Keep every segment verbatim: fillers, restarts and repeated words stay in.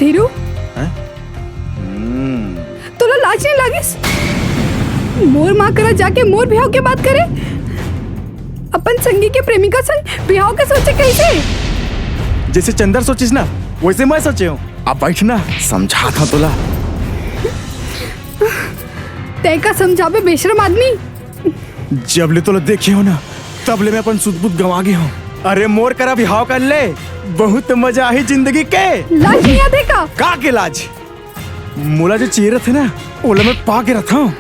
धीरू, हैं? तोला लाज नहीं लागिस? मोर माँ करा जाके मोर बिहाव के बात करे, अपन संगी के प्रेमिका संग बिहाव के सोचे कैसे? जैसे चंदर सोचिस ना, वैसे मैं सोचे हूँ। अब बैठ ना, समझात हूँ तोला। तै का समझाबे, बेशरम आदमी? जब ले तोला देखे हूँ ना, तब ले मैं अपन सुधबुध गंवा गे हूँ। अरे मोर करा बिहाव कर ले, बहुत मजा आही जिंदगी के। लाज नहीं आथे का? का के लाज? मोला जो चाहिए रथे ना, ओला मैं पा के रथंव।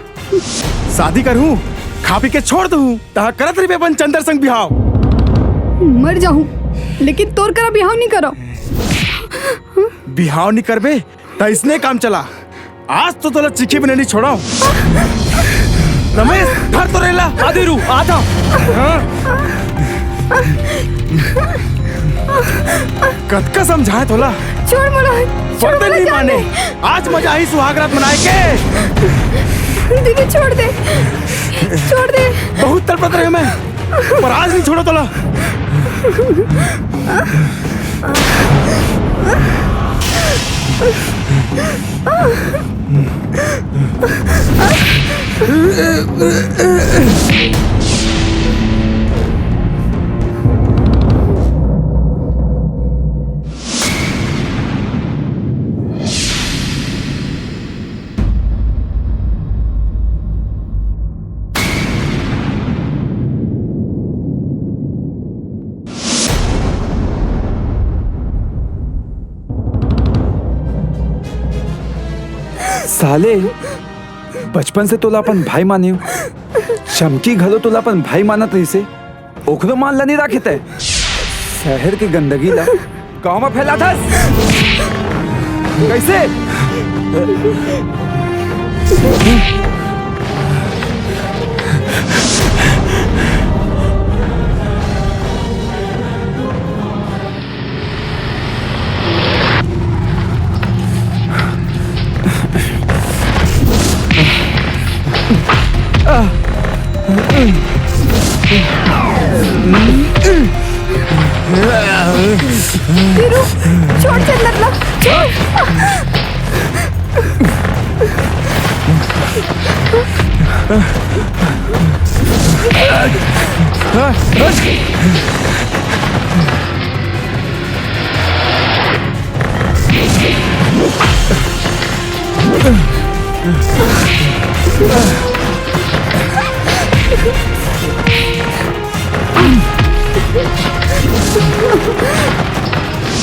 शादी करहूँ, खा पी के छोड़ दूँ, तहाँ करत रहिबे अपन चंदर संग बिहाव। मर जाहूँ, लेकिन तोर करा बिहाव नहीं करव। बिहाव नहीं करबे, त इसने काम चला। आज तो तोला चीखी बिना नहीं छोड़ंव। रमेश, धर तो रेला। आ धीरू, आ था। हाँ। कतका समझाए तोला? छोड़ मोला, छोड़ पता मोला, नहीं जान माने। दे। आज मजा आही सुहाग रात मनाए के। दीदी, छोड़ दे, छोड़ दे। बहुत तड़पत रहे मैं, पर आज नहीं छोड़ो तोला। साले, बचपन से तोला अपन भाई माने हूँ। चमकी घलो तोला अपन भाई मानत रहिसे, ओकरो मान ल नहीं राखे तै। शहर के गंदगी ला गाँव में फैलाथस। कैसे? धीरू, छोड़ जन्नत ला, छोड़।